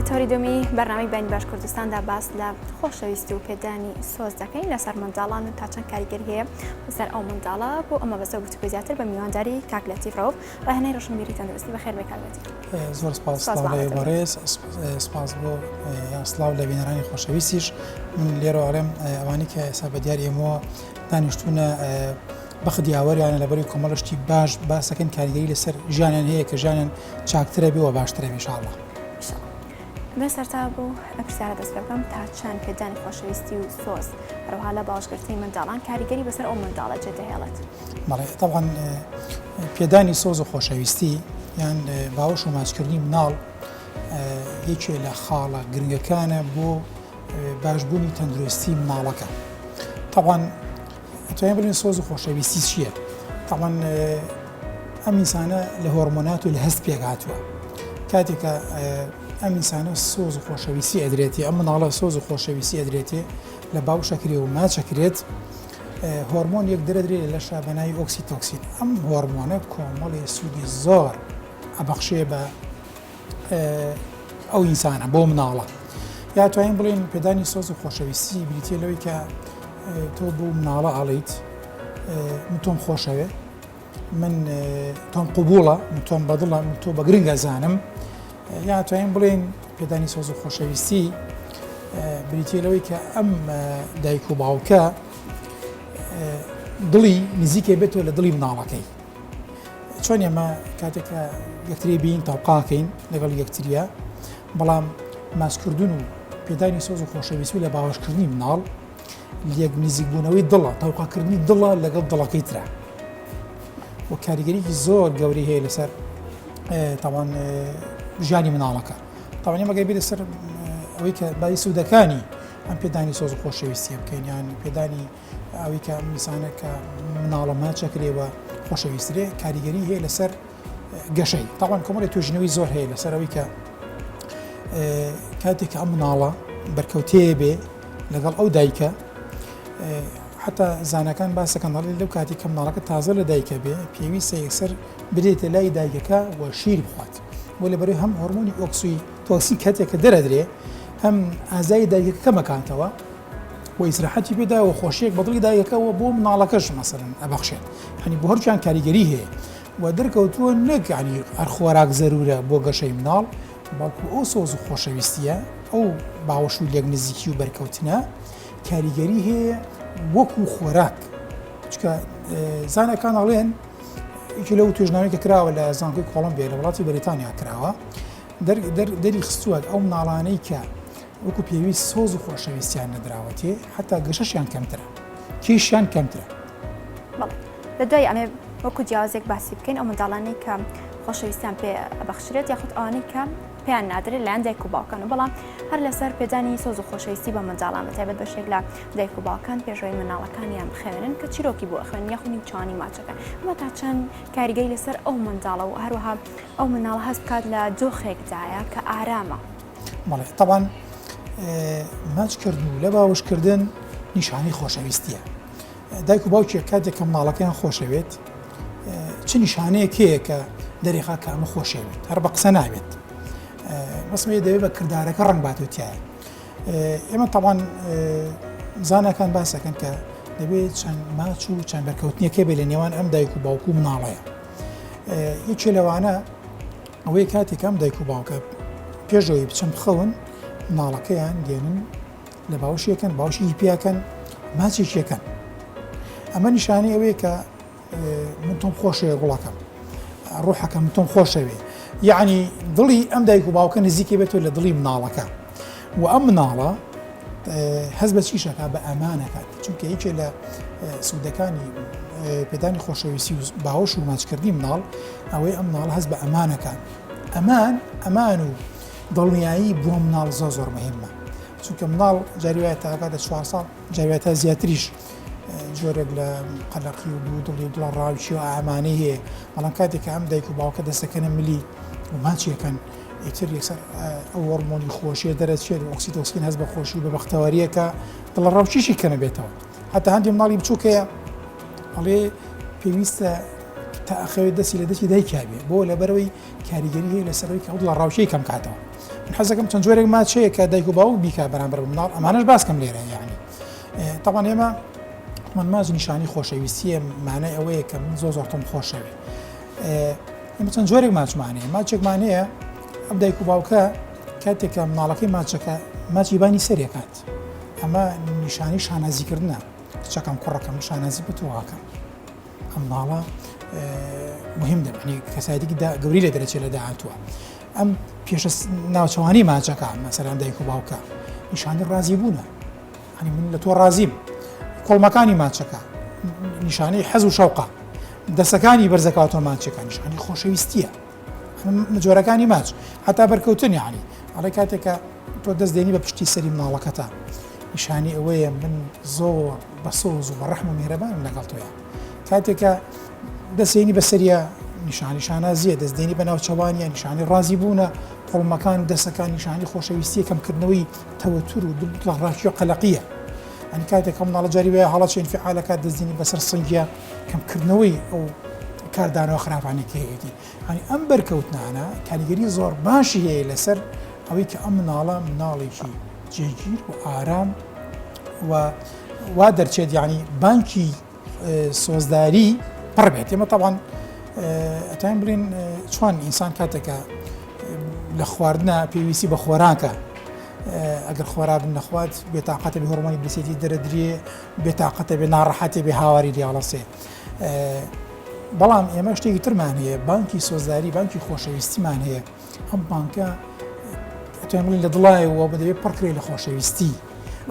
تەوەری دووەمی بەرنامەی بەینی باش کوردستاندا باس لە خۆشەویستی و پێدانی سۆز دەکەین لەسەر منداڵان و تا چەند کاریگەری هەیە لەسەر ئەو منداڵە بۆ ئەمە بەسە گفتوگۆی زیاتر بە میوانداری کاک لەتیف ڕەوف ڕاهێنەری ڕۆشنبیری تەندروستی بەخێر بێ کاک لەتیف. زۆر سپاس سڵاو لە ئێوە بەڕێز سپاس بۆ یان سڵاو لە بینەرانی خۆشەویستیش من لێرەوە ئەڵێم ئەوانەی کە ئێستا بە دیار ئێمەوە دانیشتوونە بەخت یاوەریانە لەبەری کۆمەڵە شتی باش باسەکەن کاریگەری لەسەر ژیانیان هەیە کە ژیانیان چاکترە بێ و باشترە بێ ئینشاڵڵا. من سەرتا بۆ ئەم پرسیارە دەست پێ بکەم تا چەند پێدانی خۆشەویستی و سۆز هەروەها لە باوەشگرتنی منداڵان کاریگەری بەسەر ئەو منداڵە جێدەهێڵێت؟ بەڵێ تەبعەن پێدانی سۆز و خۆشەویستی یان باوەش و ماچکردنی مناڵ یەکێ لە خاڵە گرنگەکانە بۆ باشبوونی تەندروستی مناڵەکە تەبعەن ئەتوانین بڵێین سۆز و خۆشەویستی چییە؟ تەبعەن ئەم ئینسانە لە هۆرمۆنات و لە هەست پێک هاتووە کاتێک کە ئەم ئینسانە سۆز و خۆشەویستی ئەدرێتێ ئەم مناڵە سۆز و خۆشەویستی ئەدرێتێ لە باوشەکرێ و ماچەکرێت هۆرمۆن یەک دەرەدرێ لە لەشە بە ناوی ئۆکسیتۆکسین ئەم هۆرمۆنە کۆمەڵی سوودی زۆر ئەبەخشێ بە ئەو ئینسانە بۆ مناڵە یا توانین بڵێن پێدانی سۆز و خۆشەویستی بریتە لەوەی کە تۆ بۆ مناڵە ئاڵیت من تۆم خۆشەوێ من تۆم قوبوڵە من تۆم بەدڵە من تۆ بە گرنگە زانم یا توانین بڵێن پێدانی سۆز و خۆشەویستی بریتە لەوەی کە ئەم دایک و باوکە دڵی نزیکێ بێتەوە لە دڵی مناڵەکەی چۆن ئێمە کاتێک کە یەکتری بین تەوقاکەین لەگەڵ یەکتریە بەڵام ماسکردن و پێدانی سۆز و خۆشەویستی لە باوەشکردنی مناڵ لێک نزیکبوونەوەی دڵە تەوقاکردنی دڵە لەگەڵ دڵەکەی ترە و کاریگەریکی زۆر گەورەی هەیە لەسەر تاوان ژیانی مناڵەکە تاوان ئێمە گەر بێتە سەر ئەوەی کە بای سوودەکانی ئەم پێدانی سۆز و خۆشەویستیە بکەین یان پێدانی ئەوەی کە ئەم ئینسانە کە مناڵە ماچەکرێ و خۆشەویسترێ کاریگەری هەیە لەسەر گەشەی تاوان کۆمەڵی توێژینەوەی زۆر هەیە لەسەر ئەوەی کە کاتێک کە ئەم مناڵە بەرکەوتەیە بێ لەگەڵ ئەو دایکە حتا زانەکان باسەکەن دەڵێ لەو کاتی کە مناڵەکە تازە لە دایکە بێ پێویستە یەکسەر بدرێتە لای دایکەکە و شیر بخوات بۆ لەبەرەی هەم هۆرمۆنی ئۆکسوی تۆکسین کاتێک کە دەرەدرێ هەم ئازای دایکەکە کەمەکاتەوە و ئیسراحەتی پێدا و خۆشیەک بە دڵی دایکەکەوە بۆ مناڵەکەش مەسەلەن ئەبەخشێت هەنی بۆ هەرچیان کاریگەری هەیە و دەرکەوتووە نەک ینی هەر خۆراک زەرورە بۆ گەشەی مناڵ بەڵکو ئەو سۆز و خۆشەویستیە ئەو باوەش و لێک نزیکی و بەرکەوتنە کاریگەری هەیە وەکو خۆراک چکە زانەکان ئەڵێن یەکێ لەو توێژناوەی کە کراوە لە زانکۆی کۆڵمبیا لە وڵاتی بەریتانیا کراوە دەری خستووە ئەو مناڵانەی کە وەکو پێویست سۆز و خۆشەویستیان نەدراوەتێ حتا گەشەشیان کەمترە کێشیان کەمترە. بەڵێ لە دوای ئەمێ وەکو جیاوازێک باسی بکەین ئەو منداڵانەی کە خۆشەویستیان پێ بەخشرێت یاخود ئەوانەی کە پێیان نادرێت لایەن دایک و باوکان و بەڵام هەر لەسەر پێدانی سۆز و خۆشەویستی بە منداڵان بە تایبەت بەشێک لە دایک و باوکان پێشەوەی منداڵەکانیان بخەوێنن کە چیرۆکی بۆ ئەخوێنن یاخود نیوچانی ماچەکەن ئەمە تا چەند کاریگەری لەسەر ئەو منداڵە و هەروەها ئەو منداڵ هەست بکات لە دۆخێکدایە کە ئارامە. بەڵێ تەبعەن ماچ کردن و لە باوەش کردن نیشانەی خۆشەویستیە دایک و باوکێک کاتێک کە مناڵەکەیان خۆشەوێت چ نیشانەیەک هەیە کە دەریخا کە ئەمە خۆشەوێت هەر بە قسە نابێت بەسمەیە دەبێت بە کردارەکە ڕەنگ باتەوە تایە ئێمە تەوان زانەکان باسەکەن کە دەبێت چەند ماچ و چەند بەرکەوتنیەکە بێ لە نێوان ئەم دایک و باوک و مناڵەیە یەکێ لەوانە ئەوەی کاتێک ئەم دایک و باوکە پێشەوەی بچن بخەون مناڵەکەیان دێنن لە باوشێکن باوشی پیاکەن ماچێکیەکەن ئەمە نیشانەی ئەوەیە کە من تۆم خۆشەوێ گوڵەکەم ڕوحەکەم من تۆم خۆشەوێ یعنی دڵی ئەم دایک و باوکە نزیکی بێتەوە لە دڵی مناڵەکە و ئەم مناڵە هەست بە چیشەکە بە ئەمانەکات چونکە یەکێ لە سوودەکانی پێدانی خۆشەویستی و باوەش و ماچکردنی مناڵ ئەوەی ئەم مناڵ هەست بە ئەمانەکە ئەمان ئەمان و دڵنیایی بۆ مناڵ زۆر زۆر مهمە چونکە مناڵ جاری وایە تاکاتە چوار ساڵ جاری وایە تا زیاتریش جۆرێک لە قەلەقی و دوو دڵی و دڵە ڕاوچی و ئامانەی هەیە بەڵام کاتێک کە ئەم دایک و باوکە دەستەکەنە ملی و ماچیەکەن ئیتر یەکسەر ئەو هۆرمۆنی خۆشیە دەرەچێت و ئۆکسیتۆسین هەست بە خۆشی و بە بەختەواریەکە دڵە ڕاوچیشی کەمە بێتەوە هەتا هەندێک مناڵی بچووک هەیە ئەڵێ پێویستە تا ئەخەوێت دەستی لە دەستی دایکیا بێ بۆ لەبەرەوەی کاریگەری هەیە لەسەرەوەی کە ئەو دڵە ڕاوچەی کەم کاتەوە. من حەزەکەم چەند جۆرێک ماچ هەیە کە دایک و باوک بیکا بەرامبەر بە مناڵ ئەمانەش باسکەم لێرە یعنی تەبعەن ئێمە من ماچ نیشانی خۆشەویستیە مانای ئەوەیە کە من زۆر زۆر تۆم خۆشەوێ ئێمە چەند جۆرێک ماچمان هەیە ماچێکمان هەیە ئەم دایک و باوکە کاتێک کە مناڵەکەی ماچەکە ماچی بانی سەرێکات ئەمە نیشانی شانازیکردنە کچەکەم کوڕەکەم شانازی بە تۆواکەم ئەم ماڵە مهم دەبنی کەسایەتێکی گەوری لێ دەرەچێت لە داهاتووە ئەم پێشە ناوچەوانی ماچەکە مەسەران دایک و باوکە نیشانی ڕازی بوونە ئەنی من لە تۆ ڕازیم کۆڵمەکانی ماچەکە نیشانەی حەز و شەوقە دەسەکانی بەرزەکاتەوە ماچەکە نیشانی خۆشەویستیە جۆرەکانی ماچ هەتا بەرکەوتن یعنی ئەڵێ کاتێکە تۆ دەست دێنی بە پشتی سەری مناڵەکەتا نیشانی ئەوەیە من زۆر بە سۆز و بە ڕەحم و میهرەبانم لەگەڵ تۆیا کاتێکە دەسێنی بەسەریە نیشانی شانازیە دەست دێنی بە ناوچەوانیە نیشانی ڕازی بوونە قوڵمەکان و دەسەکان نیشانی خۆشەویستیە کەمکردنەوەی تەوەتر و دڵڕاکی و قەلەقیە ئەنی کاتێک ئەم مناڵە جاری وایە هەڵەچێ ئینفعالەکات دەستدێنی بەسەر سنگیە کەمکردنەوەی ئەو کاردانەوە خراپانەی کە هەیەتی یانی ئەم بەرکەوتنانە کاریگەری زۆر باشی هەیە لەسەر ئەوەی کە ئەم مناڵە مناڵێکی جێگیر و ئارام و وا دەرچێت یعنی بانکی سۆزداری پڕ بێت ئێمە تاوان ئەتوانین بڵێن چۆن ئینسان کاتێکە لە خواردنە پێویستی بە خۆراکە ئەگەر خۆراک نەخوات بێتاقەتە بێ هۆرمۆنی برسێتی دەرەدرێ بێتاقەتە بێ ناڕەحەتێ بێ هاواری لێڵەسێ بەڵام ئێمە شتێکی ترمان هەیە بانکی سۆزداری بانکی خۆشەویستیمان هەیە ئەم بانکە ئەتوانین بڵێین لە دڵایەوە بە دەبێت پڕکرێ لە خۆشەویستی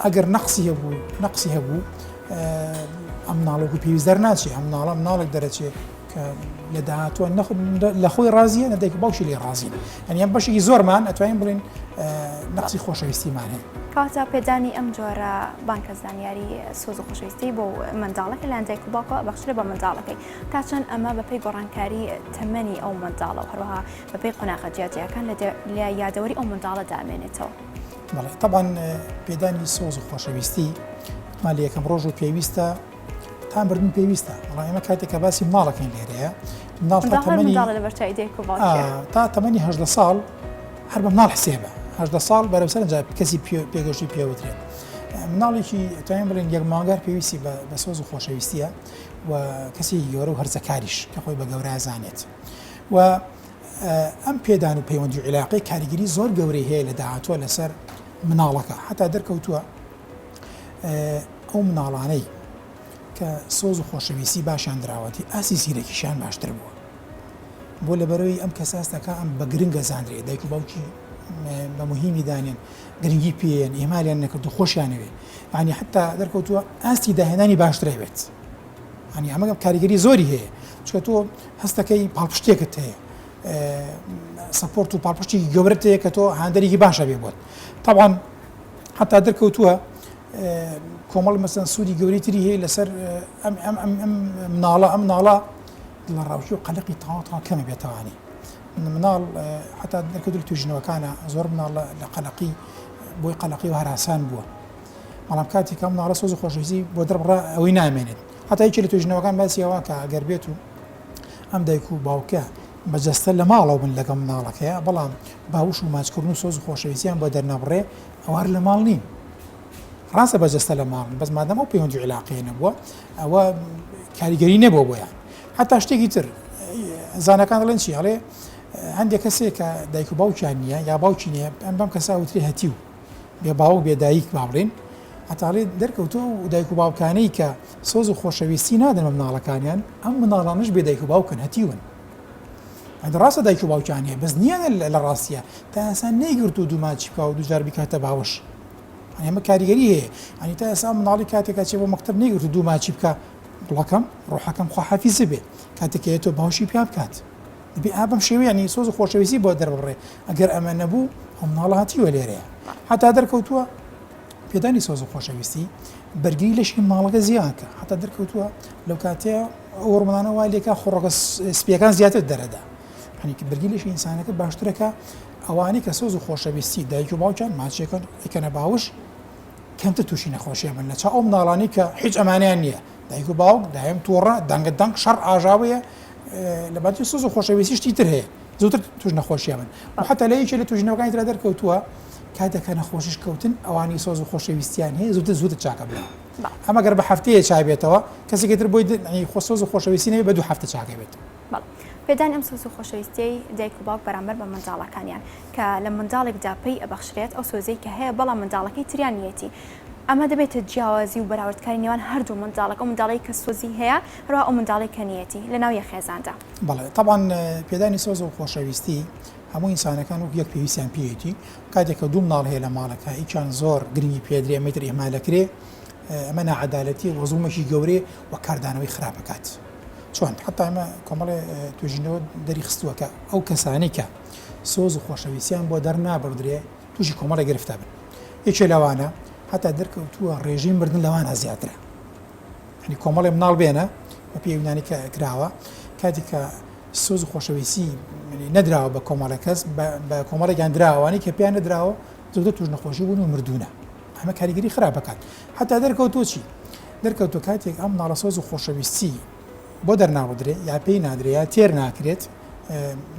ئەگەر نەقسی هەبوو نەقسی هەبوو ئەم مناڵێک و پێویست دەرناچێ ئەم مناڵە مناڵێک دەرەچێ کە لە داهاتوە لە خۆی ڕازیە نە دایک و باوکی لێ ڕازین یعنی ئەم بەشێکی زۆرمان ئەتوانین بڵێن نەقسی خۆشەویستیمان هەیە. کەواتە پێدانی ئەم جۆرە بانکە زانیاری سۆز و خۆشەویستی بۆ منداڵەکە لایەن دایک و باوکەوە ئەبەخشرێ بە منداڵەکەی تا چەند ئەمە بەپێی گۆڕانکاری تەمەنی ئەو منداڵە و هەروەها بەپێی قۆناغە جیاجیاکان لە یادەوەری ئەو منداڵە دامێنێتەوە. بەڵێ تەبعەن پێدانی سۆز و خۆشەویستی مان لە یەکەم ڕۆژ و پێویستە تا مردن پێویستە بەڵام ئێمە کاتێک کە باسی مناڵەکەین لێرەیە مناڵ تا تەمەنی تا تەمەنی 18 ساڵ هەر بە مناڵ حسێبە 18 ساڵ بەرەو سەرنجا کەسی پێگەشتی پێوترێت مناڵێکی توانین بڵێن یەک مانگار پێویستی بە سۆز و خۆشەویستیە و کەسی گەورە و هەرزەکاریش کە خۆی بە گەورە زانێت و ئەم پێدان و پەیوەندی عیلاقەی کاریگەری زۆر گەورەی هەیە لە داهاتووە لەسەر مناڵەکە هەتا دەرکەوتووە ئەو مناڵانەی کە سۆز و خۆشەویستی باشیان دراوەتی ئاستی زیرەکیشیان باشتر بووە بۆ لەبەرەوەی ئەم کەسە هەستەکە ئەم بە گرنگە زانرێ دایک و باوکی بە مهمی دانێن گرنگی پێیان ئێمالیان نەکرد و خۆشیانەوێ ینی حتا دەرکەوتووە ئاستی داهێنانی باشترە بێت ینی ئەمە کاریگەری زۆری هەیە چکە تۆ هەستەکەی پاڵپشتێکت هەیە support و پاڵپشتی گەورەت هەیە کە تۆ هاندەرێکی باشە بێ بۆت طبعا حتا دەرکەوتووە کۆمەڵ مەسەن سوودی گەورەی تری هەیە لەسەر ئەم ئەم ئەم ئەم مناڵە ئەم مناڵە دڵەڕاوکی و قەلەقی تەواو تەواو کەمە بێتەوانی مناڵ حتا دەرکەوت لە توێژینەوەکانە زۆر مناڵ لە قەلەقی بۆی قەلەقی و هەراسان بووە بەڵام کاتێک ئەم مناڵە سۆز و خۆشەویستی بۆ دەربڕا ئەوەی نامێنێت هەتا یەکێ لە توێژینەوەکان باسی ئەوە کە ئەگەر بێت و ئەم دایک و باوکە بە جەستە لە ماڵەوە بن لەگەڵ مناڵەکەیە بەڵام باوش و ماچکردن و سۆز و خۆشەویستیان بۆ دەرنەبڕێ ئەوە هەر لە ماڵ نین ڕاستە بە جەستە لە ماڵن بەس مادەم ئەو پەیوەندی عیلاقەیە نەبووە ئەوە کاریگەری نەبووە بۆیان هەتا شتێکی تر زانەکان دەڵێن چی ئەڵێ هەندێک کەسێک کە دایک و باوکیان نییە یا باوکی نییە ئەم بەم کەسە وترێ هەتیو بێ باوک بێ دایک با بڵێین هەتا ئەڵێ دەرکەوتووە و دایک و باوکانەی کە سۆز و خۆشەویستی نادەن بە مناڵەکانیان ئەم مناڵانەش بێ دایک و باوکن هەتیون ئەگەر ڕاستە دایک و باوکیان هەیە بەس نییە لە ڕاستیە تا ئێستا نەیگرت و دوو ماچی بکا و دووجار بیکاتە باوەش ئەمە کاریگەری هەیە ئەنی تا ئێستا مناڵی کاتێکا چێ بۆ مەکتەب نەیگرت و دوو ماچی بکا گوڵەکەم ڕۆحەکەم خواحافیز بێ کاتێک تۆ باوشی پیا بکات دەبێ ئا بەم شێوەیە یانی سۆز و خۆشەویستی بۆ دەرببڕێ ئەگەر ئەمە نەبوو ئەو مناڵە هەتیوە لێرەیە هەتا دەرکەوتووە پێدانی سۆز و خۆشەویستی بەرگری لەشی مناڵەکە زیانکە هەتا دەرکەوتووە لەو کاتەیە ئەو هۆرمۆنانە وا لێکا خڕۆکە سپیەکان زیاتر دەرەدا هەنێک بەرگری لەشی ئینسانەکە باشترەکە ئەوانەی کە سۆز و خۆشەویستی دایک و باوکیان ماچێکن ئەیکەنە باوش کەمتر تووشی نەخۆشیە بن لە چاو ئەو مناڵانەی کە هیچ ئەمانیان نییە دایک و باوک دایم تووڕە دەنگە دەنگ شەڕ ئاژاوەیە لە باتی سۆز و خۆشەویستی شتی تر هەیە. زووتر توش نەخۆشیە بن و حتا لە یەکێ لە توژینەوەکانی ترا دەرکەوتووە کاتێک کە نەخۆشیش کەوتن ئەوانی سۆز و خۆشەویستیان هەیە زووتر زووتر چاکە بنەوە ئەمە گەر بە هەفتەیە چابێتەوە کەسێکی تر بۆی خۆ سۆز و خۆشەویستی نەبێ بە دوو هەفتە چاکە بێت. بەڵێ پێدانی ئەم سۆز و خۆشەویستیەی دایک و باوک بەرامبەر بە منداڵەکانیان کە لە منداڵێکدا پێی ئەبەخشرێت ئەو سۆزەی کە هەیە بەڵام منداڵەکەی تریان نیەتی ئەمە دەبێتە جیاوازی و بەراوردکاری نێوان هەردوو منداڵەکە ئەو منداڵەی کە سۆزی هەیە هەروەها ئەو منداڵەی کە نیەتی لەناو یەک خێزاندا. بەڵێ تەبعەن پێدانی سۆز و خۆشەویستی هەموو ئینسانەکان وەک یەک پێویستیان پێیەتی کاتێک کە دوو مناڵ هەیە لە ماڵەکە یەکیان زۆر گرنگی پێدرێ ئەمەی تر ئیهمال ئەکرێ ئەمە ناعەدالەتیە و زوڵمێکی گەورەیە و کاردانەوەی خراپ ئەکات چۆن حتا ئەمە کۆمەڵێ توێژینەوە دەری خستووە کە ئەو کەسانەی کە سۆز و خۆشەویستیان بۆ دەرنابڕدرێ تووشی کۆمەڵێ گرفتە بن یەکێ لەوانە هەتا دەرکەوتووە ڕێژەی مردن لەوانە زیاترە یانی کۆمەڵێ مناڵ بێنە بە پێی ئەو نانی کە کراوە کاتێک کە سۆز و خۆشەویستی نەدراوە بە کۆمەڵێک کەس بە کۆمەڵێکیان دراوانی کە پێیان نەدراوە زۆر توش نەخۆشی بوون و مردوونە ئەمە کاریگەری خراپ بکات حتا دەرکەوتووە چی دەرکەوتووە کاتێک ئەم مناڵە سۆز و خۆشەویستی بۆ دەرنابدرێ یا پێی نادرێ یا تێر ناکرێت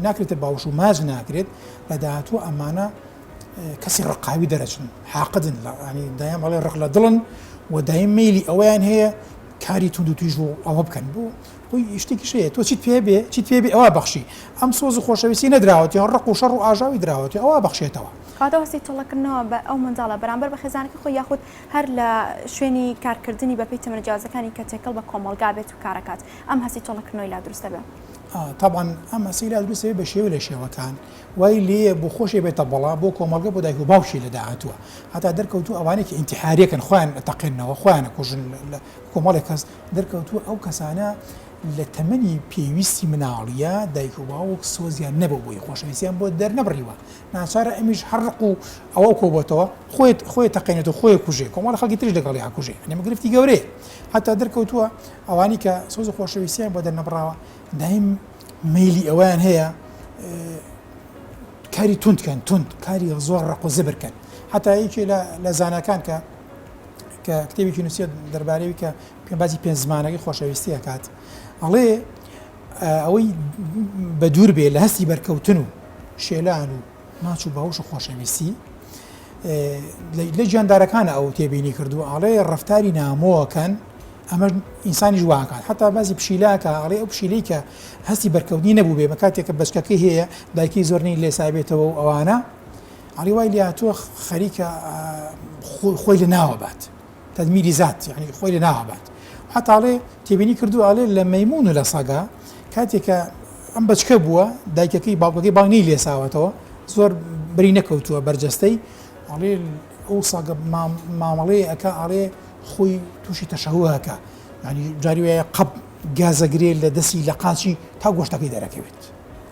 ناکرێتە باوش و ماج ناکرێت لە داهاتوو ئەمانە کەسی ڕقاوی دەرەچن حاقدن ینی دایم ئەڵێ ڕق لە دڵن و دایم مەیلی ئەوەیان هەیە کاری توند و تیژ و ئەوە بکەن بۆ خۆی شتێکی شەیە تۆ چیت پێ بێ چیت پێ بێ ئەوە بەخشی ئەم سۆز و خۆشەویستی نەدراوەتی ڕق و شەڕ و ئاژاوی دراوەتی ئەوە بەخشێتەوە. کەواتە هەستی تۆڵەکردنەوە بە ئەو منداڵە بەرامبەر بە خێزانەکەی خۆی یاخود هەر لە شوێنی کارکردنی بەپێی تەمەنە جیاوازەکانی کە تێکەڵ بە کۆمەڵگا بێت و کارەکات ئەم هەستی تۆڵەکردنەوەی لا دروست دەبێ. تەبعەن ئەم هەستەی لا دروست دەبێ بە شێوە لە شێوەکان وای لێیە بۆ خۆشی بێتە بەڵا بۆ کۆمەڵگە بۆ دایک و باوکی لە داهاتووە هەتا دەرکەوتووە ئەوانەی کە ئینتیحاریەکەن خۆیان ئەتەقێننەوە خۆیان ئەکوژن لە کۆمەڵێک کەس دەرکەوتووە ئەو کەسانە لە تەمەنی پێویستی مناڵیە دایک و باوک سۆزیان نەبوو بۆی خۆشەویستیان بۆ دەرنەبڕیوە ناچارە ئەمیش هەر ڕق و ئەوە کۆبۆتەوە خۆیت خۆی تەقێنێتەوە خۆی کوژێ کۆمەڵە خەڵکی تریش لەگەڵی ئەکوژێ یعنی ئەمە گرفتی گەورەیە هەتا دەرکەوتووە ئەوانی کە سۆز و خۆشەویستیان بۆ دەرنەبڕاوە دایم مەیلی ئەوەیان هەیە کاری توند کەن توند کاری زۆر ڕق و زبر کەن هەتا یەکێ لە زاناکان کە کە کتێبێکی نووسیە دەربارەی کە پێم باسی پێنج زمانەکەی خۆشەویستی ئەکات ئەڵێ ئەوەی بە دوور بێ لە هەستی بەرکەوتن و شێلان و ماچ و باوش و خۆشەویستی لە گیاندارەکانە ئەو تێبینی کردو ئاڵێ ڕفتاری نامۆکەن ئەمە ئینسانیش واکات حتا بازی پشیلاکە ئەڵێ ئەو پشیلەی کە هەستی بەرکەوتنی نەبوو بێ بە کاتێک کە بەچکەکەی هەیە دایکی زۆر نی لێسابێتەوە و ئەوانە ئەڵێ وای لێهاتووە خەریکە خۆی لە ناوە بات تدمیری ذات یعنی خۆی لە ناوە بات حتا ئەڵێ تێبینی کردو ئەڵێ لە مەیمون و لە سەگا کاتێک کە ئەم بەچکە بووە دایکەکەی باوکەکەی بانگ نەی لێساوەتەوە زۆر بری نەکەوتووە بەرجەستەی ئەڵێ ئەو سەگە مامەڵەیە ئەکا ئەڵێ خۆی تووشی تەشەهوه ئەکا یعنی جاری وایە قەپ گازەگرێ لە دەستی لە قاچی تا گۆشتەکەی دەرەکەوێت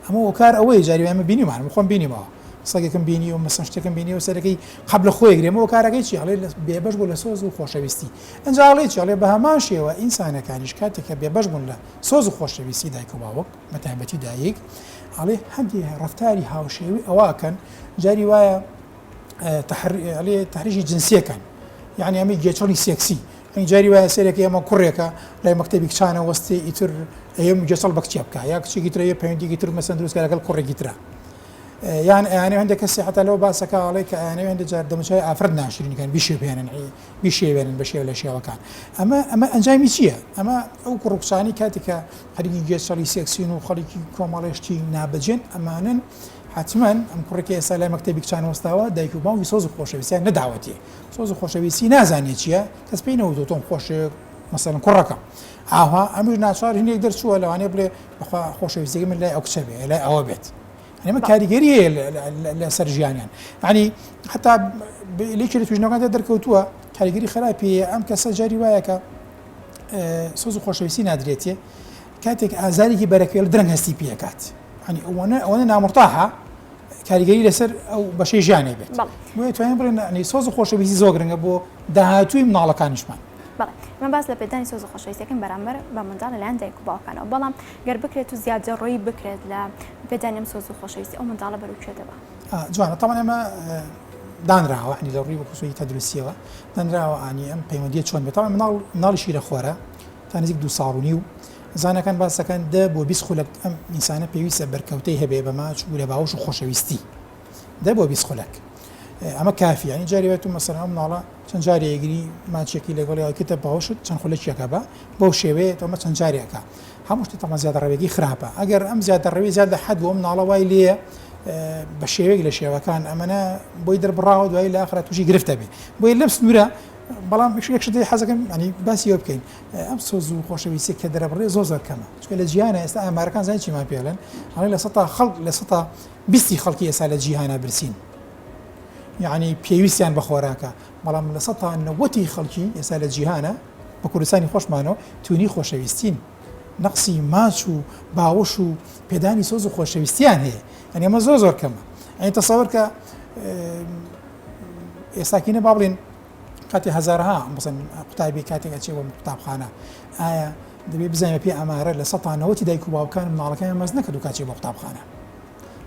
ئەمە هۆکار ئەوەیە جاری وایە ئەمە بینیمان من خۆم بینیمەوە سەگێکم بینی و مەسەن شتێکم بینی و سەرەکەی قەپ لە خۆی گرێ ئەمە هۆکارەکەی چی ئەڵێ بێبەش بوو لە سۆز و خۆشەویستی ئینجا ئەڵێ چی ئەڵێ بە هەمان شێوە ئینسانەکانیش کاتێک کە بێبەش بوون لە سۆز و خۆشەویستی دایک و باوک بە تایبەتی دایک ئەڵێ هەندێ ڕەفتاری هاوشێوەی ئەوە ئەکەن جاری وایە ئەڵێ تەحریشی جنسیەکەن یعنی ئەمەی گێچەڵی سێکسی ئەنی جاری وایە سەرێکی ئەمە کوڕێکە لای مەکتەبی کچانە وەستێ ئیتر ئەیەم گێچەڵ بە کچێ بکە یا کچێکی ترە پەیوەندیکی تر مەسەن دروست کە لەگەڵ کوڕێکی ترە یان ئەیانەوێ هەندێک کەسی حتا لەوە باسەکە ئەڵێ کە ئەیانەوێ هەندێک جار دەموچاوی ئافرەت ناشرین کەن بیشێوێنن بیشێوێنن بە شێوە لە شێوەکان ئەمە ئەمە ئەنجامی چییە ئەمە ئەو کوڕ و کچانی کاتێک کە خەریکی گێچەڵی سێکسین و خەڵکی کۆمەڵێشتی نابەجێن ئەمانن حەتمەن ئەم کوڕی کە ئێستا لای مەکتەبی کچان وەستاوە دایک و باوکی سۆز و خۆشەویستیان نەداوەتێ سۆز و خۆشەویستی نازانێ چییە کەس پێی نەوتووە تۆم خۆشەوێ مەسەلەن کوڕەکەم ئاها ئەمیش ناچار هینێک دەرچووە لەوانەیە بڵێ بەخوا خۆشەویستیەکەی من لای ئەو کچە بێ لای ئەوە بێت ئەمە کاریگەری هەیە لەسەر ژیانیان ینی حتا لێکی لە توژنەکاندا دەرکەوتووە کاریگەری خراپی ئەم کەسە جاری وایە کە سۆز و خۆشەویستی نادرێتێ کاتێک ئازارێکی بەرەکەوێت درەنگ هەستی پێکات ینی ئەوەنە ئەوەنە نامرتاحە کاریگەری لەسەر ئەو بەشەی ژیانی بێت بۆیە توانین بڵێن ینی سۆز و خۆشەویستی زۆر گرنگە بۆ داهاتووی مناڵەکانیشمان. بەڵێ ئێمە باس لە پێدانی سۆز و خۆشەویستیەکەین بەرامبەر بە منداڵ لەلایەن دایک و باوکانەوە، بەڵام گەر بکرێت و زیادەڕۆیی بکرێت لە پێدانی ئەم سۆز و خۆشەویستی ئەو منداڵە بەرەو کوێ دەبا؟ جوانە تەبعەن ئێمە دانراوە ینی لە ڕووی وەکو تەندروستیەوە دانراوە ئانی ئەم پەیوەندیە چۆن بێت تەبعەن مناڵ مناڵی شیرەخۆرە تا نزیک دو ساڵ و نیو. زاناکان باس دەکەن دە بۆ 20 خولەک ئەم ئینسانە پێویستە بەرکەوتەی هەبێ بە ماچ و لە باوەش و خۆشەویستی دە بۆ 20 خولەک ئەمە کافی ینی جاری وێت و مەسەلەن ئەم مناڵە چەند جارێ ئەگری ماچێکی لەگەڵ یاکێتە باوەشت چەند خولەکێکە بە بەو شێوەیە تۆمە چەند جارێکە هەموو شتێک تەمان زیادەڕەوێکی خراپە ئەگەر ئەم زیادەڕەوی زیاد لە حەد بۆ ئەم مناڵە وای لێیە بە شێوەیەک لە شێوەکان ئەمەە بۆی دەربڕاوە دوایی لە ئاخرا تووشی گرفتە بێ بۆیە لەم سنوورە بەڵام یەک شت حەزەکەم ینی باسی ئەوە بکەین ئەم سۆز و خۆشەویستی کە دەرەبڕێ زۆر زۆر کەمە چونکە لە جیهانە ئێستا ئامارەکان زانی چیمان پێڵێن ئەڵێن لە سەتا خەڵک لە سەتا بیستی خەڵکی ئێستا لە جیهانە برسین یعنی پێویستیان بە خۆراکە بەڵام لە سەتا نەوەتی خەڵکی ئێستا لە جیهانە بە کوردستانی خۆشمانەوە تونی خۆشەویستین نەقسی ماچ و باوەش و پێدانی سۆز و خۆشەویستیان هەیە یعنی ئەمە زۆر زۆر کەمە یعنی تەسەوەر کە ئێستاکینە با بڵێن کاتێ هەزارها بەسەن قوتابی کاتێک ئەچێ بۆ قوتابخانە ئایا دەبێ بزانین پێ ئامارە لە سەتا نەوەتی دایک و باوکان مناڵەکانیان مەز نەکردو کاچێ بۆ قوتابخانە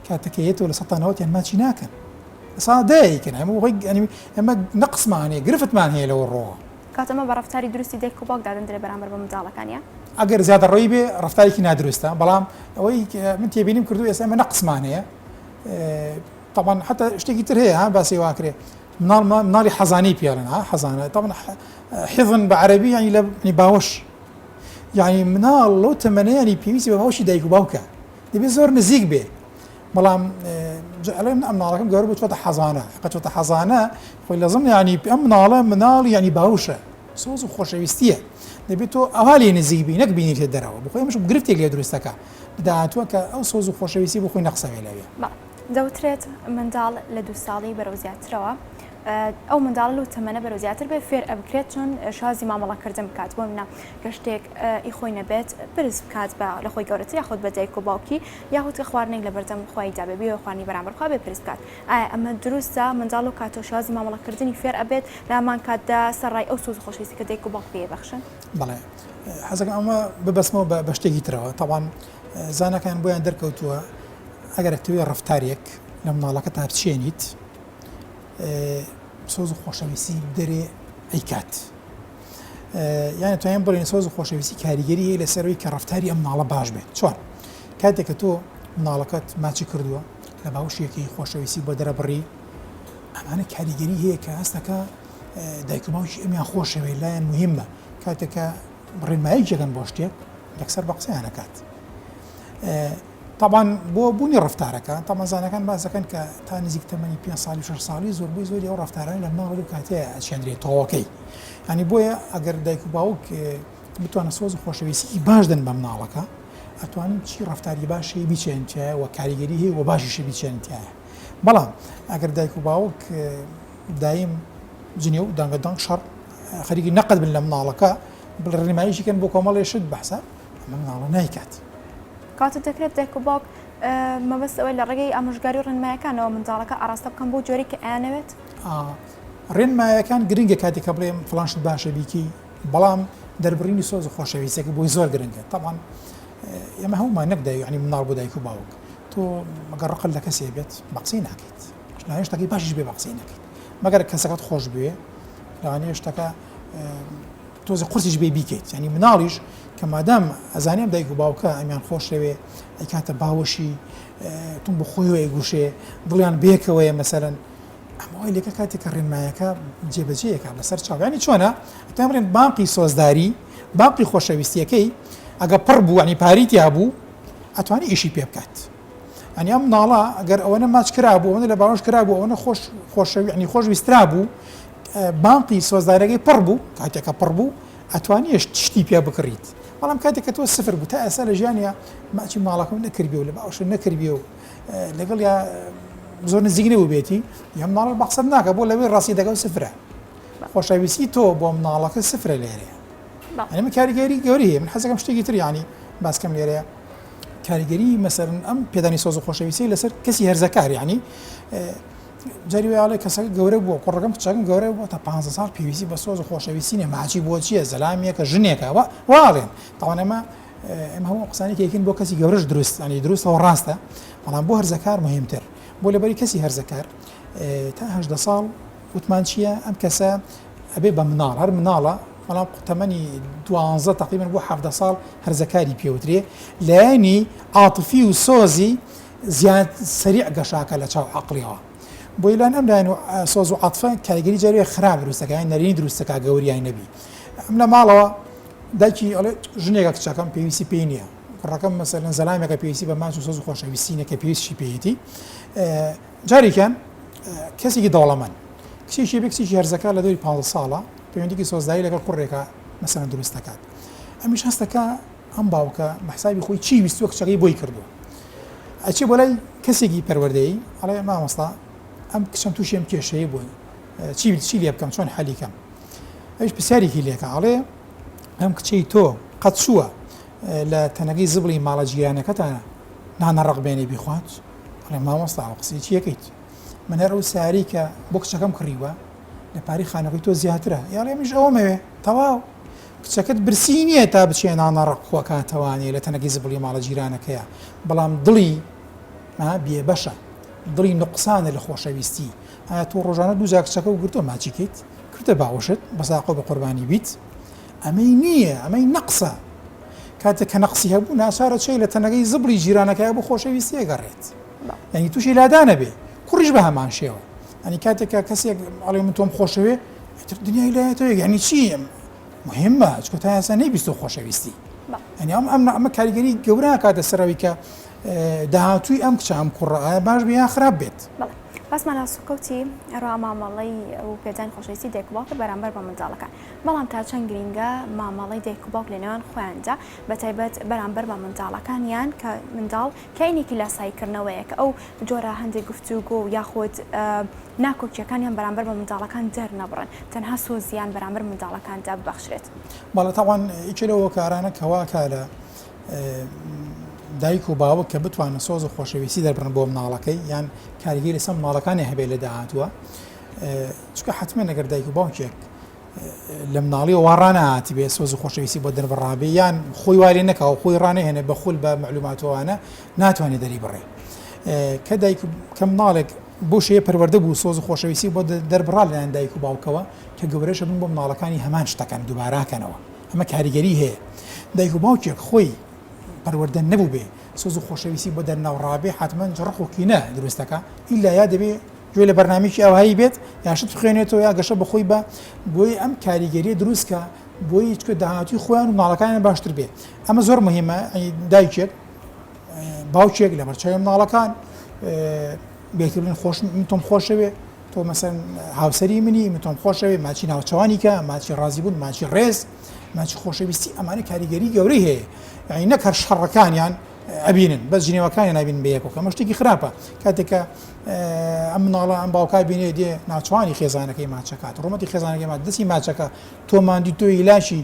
کاتەکە یەتەوە لە سەتا نەوەتیان ماچی ناکەن لە سا دەیکەن ئەمە خۆی ئەمە نەقسمان هەیە گرفتمان هەیە لەوە ڕۆوە کاتە ئەمە بە ڕەفتاری دروستی دایک و باوک دادەندرێ بەرامبەر بە منداڵەکانیان؟ ئەگەر زیادەڕەوی بێ ڕەفتارێکی نادروستە بەڵام ئەوەی من تێبینیم کردو ئێستا ئەمە نەقسمان هەیە طبعا حتى شتێکی تر هەیە ها باسی واکرێ مناڵ مناڵی حەزانەی پێڵێن ها حەزانە طبعا حضن بە عەرەبی یعنی لە باوەش یعنی مناڵ لەو تەمەنە یعنی پێویستی بە باوەشی دایک و باوکە دەبێت زۆر نزیک بێ بەڵام ئەڵێم ئەم مناڵەکەم گەورە بوو چۆتە حەزانە حقە چۆتە حەزانە خۆی لە زم یعنی ئەم مناڵە مناڵی یعنی باوشە سۆز و خۆشەویستیە دەبێت تۆ ئەوا لێ نزیک بی نەک بینیتە دەرەوە بخۆی ئەمەش گرفتێک لێ دروستەکە داهاتووە کە ئەو سۆز و خۆشەویستی بۆ خۆی نەقسەوێ لەوێ. دەوترێت منداڵ لە دوو ساڵی بەرەو زیاترەوە ئەو منداڵە لەو تەمەنە بەرەو زیاتر بێ فێر ئەبکرێت چۆن شازی مامەڵەکردن بکات بۆ منە کە شتێک ئی خۆی نەبێت پرس بکات بە لە خۆی گەورەتر یاخود بە دایک و باوکی یاخود کە خواردنێک لە بەردەم خۆی دابێ بێ خواردنی بەرامبەر خوا بێ پرس بکات ئایا ئەمە دروستە منداڵ و کاتۆ شازی مامەڵەکردنی فێر ئەبێت لە هەمان کاتدا سەرڕای ئەو سۆز و خۆشەویستی کە دایک و باوک پێی بەخشن؟ بەڵێ حەزەکەم ئەمە ببەستمەوە بە شتێکی ترەوە تەبعەن زاناکان بۆیان دەرکەوتووە ئەگەر ئەتەوێ ڕەفتارێک لە منداڵەکەتا بچێنیت سۆز و خۆشەویستی بدەرێ ئەیکات یان توانین بڵێن سۆز و خۆشەویستی کاریگەری هەیە لەسەرەوەی کە ڕەفتاری ئەم مناڵە باش بێت چۆن کاتێک کە تۆ مناڵەکەت ماچی کردووە لە باوشێکی خۆشەویستی بۆ دەرەبڕی ئەمانە کاریگەری هەیە کە هەستەکە دایک و باوکی ئەمیان خۆشەوێ لایەن مهمە کاتێکە ڕێنماییەکەن بۆ شتێک یەکسەر بە قسەیان ئەکات تەبعەن بۆ بوونی ڕەفتارەکە تەبعەن زاناکان باس دەکەن کە تا نزیک تەمەنی پێنج ساڵی و شەش ساڵی زۆربەی زۆری ئەو ڕەفتارانە لە مناڵ لەو کاتەیە ئەچێنرێت تۆوەکەی یانی بۆیە ئەگەر دایک و باوک بتوانن سۆز و خۆشەویستیی باش دەن بە مناڵەکە ئەتوانن چی ڕەفتاری باشی بیچێن تایە و کاریگەری هەیە و باشیشی بیچێن تایە بەڵام ئەگەر دایک و باوک دایم جنێو دەنگە دەنگ شەڕ خەریکی نەقد بن لە مناڵەکە ڕێنماییشی کەن بۆ کۆمەڵێ شت بەحساب ئەمە مناڵە نایکات. کاتێک دەکرێت دایک و باوک مەبەست ئەوەی لە ڕێگەی ئامۆژگاری و ڕێنمایەکانەوە منداڵەکە ئاراستە بکەن بۆ جۆرێک کە ئەیانەوێت؟ ڕێنمایەکان گرنگە کاتێک کە بڵێم فڵان شت باشە بیکەی بەڵام دەربڕینی سۆز و خۆشەویستیەکە بۆی زۆر گرنگە تەبعەن ئێمە هەموومان نەک دایک یعنی مناڵ بۆ دایک و باوک تۆ مەگەر ڕقت لە کەسێ بێت بە قسەی ناکەیت لەوانەیە شتەکەی باشیش بێ بە قسەی نەکەیت مەگەر کەسەکەت خۆش بوێ لەوانەیە شتەکە تۆزێ قورسیش بێ بیکەیت یانی مناڵیش کە مادام ئەزانێ ئەم دایک و باوکە ئەمیان خۆشەوێ ئەیکاتە باوەشی تون بۆ خۆیەوە ئەیگوشێ دڵیان بێکەوەیە مەسەلەن ئەمە وای لێکە کاتێک کە ڕێنمایەکە جێبەجێیەکە بەسەر چاو یانی چۆنە ئەتوانین بڵێن بانقی سۆزداری بانقی خۆشەویستیەکەی ئەگە پڕ بوو ینی پاری تیا بوو ئەتوانی ئیشی پێ بکات ئەنی ئەم مناڵە ئەگەر ئەوەنە ماچ کرابوو ئەوەنە لە باوەش کرابوو ئەوەنە خۆش خۆشەوی ینی خۆش ویسترا بوو بانقی سۆزدارەکەی پڕ بوو کاتێکە پڕ بوو ئەتوانی شتی پێ بکڕیت بەڵام کاتێک کە تۆ سفر بوو تا ئێستا لە ژیانیا ماچی ماڵەکەم نەکردبێ و لە باوەشە نەکردبێ و لەگەڵ یا زۆر نزیک نەبوو بێتی یا مناڵ بە قسەت ناکە بۆ لەوێ ڕاستی دەکە و سفرە خۆشەویستی تۆ بۆ مناڵەکە سفرە لێرەیە یعنی من کاریگەری گەورەی هەیە من حەزەکەم شتێکی تر یعنی باسکەم لێرەیە کاریگەری مەسەرن ئەم پێدانی سۆز و خۆشەویستی لەسەر کەسی هەرزەکار یعنی جاری وایە ئەڵێ کەسەکە گەورە بووە کوڕەکەم کچەکەم گەورە بووە تا 15 ساڵ پێویستی بە سۆز و خۆشەویستی نیە ماچی بۆ چییە زەلامیەکە ژنێکە وا واڵێن تاوان ئەمە ئێمە هەموو قسانی کێکین بۆ کەسی گەورەش دروست ینی دروستەوە ڕاستە بەڵام بۆ هەرزەکار مهمتر بۆ لەبەری کەسی هەرزەکار تا هەدە ساڵ وتمان چییە ئەم کەسە ئەبێ بە مناڵ هەر مناڵە. بەڵام تەمەنی دوانزە تقریبا بۆ 17 ساڵ هەرزەکاری پێوترێ لایەنی عاتفی و سۆزی زیاد سەریع گەشاکە لە چاو عەقڵیەوە بۆیە لان ئەم لایەن و سۆز و عاتفە کاریگەری جارێ خراپ دروست دەکا یان نەرێنی دروست دەکا گەوریای نەبی ئەم لە ماڵەوە دایکی ئەڵێ ژنێکە کچەکەم پێویستی پێی نییە کوڕەکەم مەسەلەن زەلامێکە پێویستی بە ماچ و سۆز و خۆشەویستی نییە کە پێویستشی پێیەتی جارێکیان کەسێکی دەوڵەمەند کچێکی بێ کچێکی هەرزەکار لە دەوری 15 ساڵە پەیوەندیکی سۆزداری لەگەڵ کوڕێکە مەسەلەن دروست دەکات ئەمیش هەستەکە ئەم باوکە بە حسابی خۆی چی ویستووە کچەکەی بۆی کردووە ئەچێ بۆ لای کەسێکی پەروەردەیی ئەڵێ مامۆستا ئەم کچەم تووشی ئەم کێشەیە بووی چی چی لێ بکەم چۆن حەلی کەم ئەویش پرسیارێکی لێکە ئەڵێ ئەم کچەی تۆ قەت چووە لە تەنەکەی زبڵی ماڵە جیرانەکەتانە نانە ڕق بێنێ بیخوات ئەڵێ مامۆستا ئەو قسەی چیەکەیت من هەر ئەو ساری کە بۆ کچەکەم کڕیوە لە پارەی خانەکەی تۆ زیاترە یاڵێ منیش ئەوەمەوێ تەواو کچەکەت برسی نییە تا بچێ نانە ڕەق خۆکاتەوانێ لە تەنەکەی زبڵی ماڵە جیرانەکەیە بەڵام دڵی بێبەشە دڵی نوقسانە لە خۆشەویستی ئایا تۆ ڕۆژانە دووجار کچەکە و گرتووە ماچی کەیت کردە باوەشت بەساقۆ بە قوربانی بیت ئەمەی نییە ئەمەی نەقسە کاتێک کە نەقسی هەبوو ناچارە چێ لە تەنەکەی زبڵی جیرانەکەی بۆ خۆشەویستی ئەگەڕێت یعنی تووشی لادانە بێ کوڕیش بە هەمان شێوە یعنی کاتێک کە کەسێک ئەڵێ من تۆم خۆشەوێ ئیتر دنیای لایەتەوە یعنی چی مهمە چکە تا ئێستا نەیبیستۆ خۆشەویستی یعنی ئەم ئەم ئەمە کاریگەری گەورە کاتە سەرەوەی کە داهاتووی ئەم کچە ئەم کوڕە ئایا باش بێ یان خراپ بێت. باسمان لە سوکەوتی ڕا مامەڵەی و پێدانی خۆشەویستی دایک و باوکە بەرامبەر بە منداڵەکان بەڵام تا چەند گرینگە مامەڵەی دایک و باوک لە نێوان خۆیاندا بە تایبەت بەرامبەر بە منداڵەکانیان کە منداڵ کاینێکی لاساییکردنەوەیە کە ئەو جۆرە هەندێک گفتوگۆ و یاخود ناکۆکییەکانیان بەرامبەر بە منداڵەکان دەرنەبڕن، تەنها سۆزیان بەرامبەر منداڵەکاندا ببەخشرێت. بەڵێ تەبعەن یەکێ لەو هۆکارانە کە وا ئەکا لە دایک و باوک کە بتوانن سۆز و خۆشەویستی دەربڕن بۆ مناڵەکەی یان کاریگەری لەسەر مناڵەکانی هەبێت لە داهاتووە چونکە حەتمەن ئەگەر دایک و باوکێک لە مناڵیەوە وا ڕانەهاتبێ سۆز و خۆشەویستی بۆ دەربڕابێ یان خۆی وا لێ نەکا و خۆی ڕانەهێنێ بە خول بە مەعلوماتەوانە ناتوانێت دەری بڕێ کە دایک کە مناڵێک بۆ شێ پەروەردە بوو سۆز و خۆشەویستی بۆ دەربڕا لەلایەن دایک و باوکەوە کە گەورەشە بن بۆ مناڵەکانی هەمان شتەکان دووباراکەنەوە ئەمە کاریگەری هەیە دایک و باوکێک خۆی پەروەردە نەبوو بێ سۆز و خۆشەویستی بۆ دەرناوڕابێ حتمما ڕق و کینە دروستەکە ئیلا یا دەبێ گوێ لە بەرنامەیەکی ئاوهایی بێت یا شت بخوێنێتەوە یا گەشە بەخۆی بە بۆی ئەم کاریگەریە دروست کە بۆی چکە داهاتوی خۆیان و ماڵەکانیان باشتر بێت ئەمە زۆر مهمە دایکێک باوکێک لە بەرچاوی مناڵەکان بێتر بڵێن خۆش من تۆم خۆشەوێ تۆ مەسەن هاوسەری منی من تۆم خۆشەوێ ماچی ناوچەوانی کە ماچی ڕازی بوون ماچی ڕێز ماچی خۆشەویستی ئەمانە کاریگەری گەورەی هەیە یعنی نەک هەر شەڕەکانیان ئەبینن بەس جنێوەکانیان نابینن بە یەکەوە کە ئەمە شتێکی خراپە کاتێک کە ئەم مناڵە ئەم باوکا بینێ دێ ناچوانی خێزانەکەی ماچەکات ڕومەتی خێزانەکەی ماچ دەستی ماچەکە تۆ ماندی تۆ ئیلاشی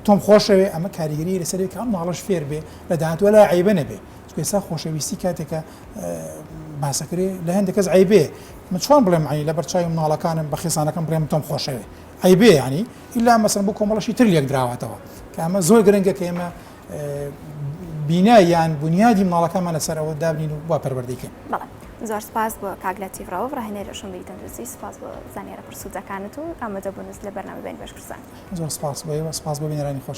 تۆم خۆشەوێ ئەمە کاریگەری لەسەر کە ئەم ماڵەش فێر بێ لە داهاتوە لا عیبە نەبێ چونکە ئێستا خۆشەویستی کاتێکە باسەکرێ لە هەندێک کەس عیبێ من چۆن بڵێم عەی لەبەر چاوی مناڵەکانم بە خێزانەکەم بڵێم تۆم خۆشەوێ عیبێ ینی ئیلا مەسەن بۆ کۆمەڵەشی تر لێک دراوەتەوە کە ئەمە زۆر گرنگە کە ئێمە بینا یان بونیادی مناڵەکانمان لەسەر ئەوە دابنین و وا پەروەردەی کەین. بەڵێ زۆر سپاس بۆ کاک لەتیف ڕەوف ڕاهێنەری ڕۆشنبیری تەندروستی سپاس بۆ زانیارە پڕ سوودەکانت و ئامادەبوونت لە بەرنامەی بەینی بەش کوردستان. زۆر سپاس بۆ ئێوە سپاس بۆ بینەرانی خۆش.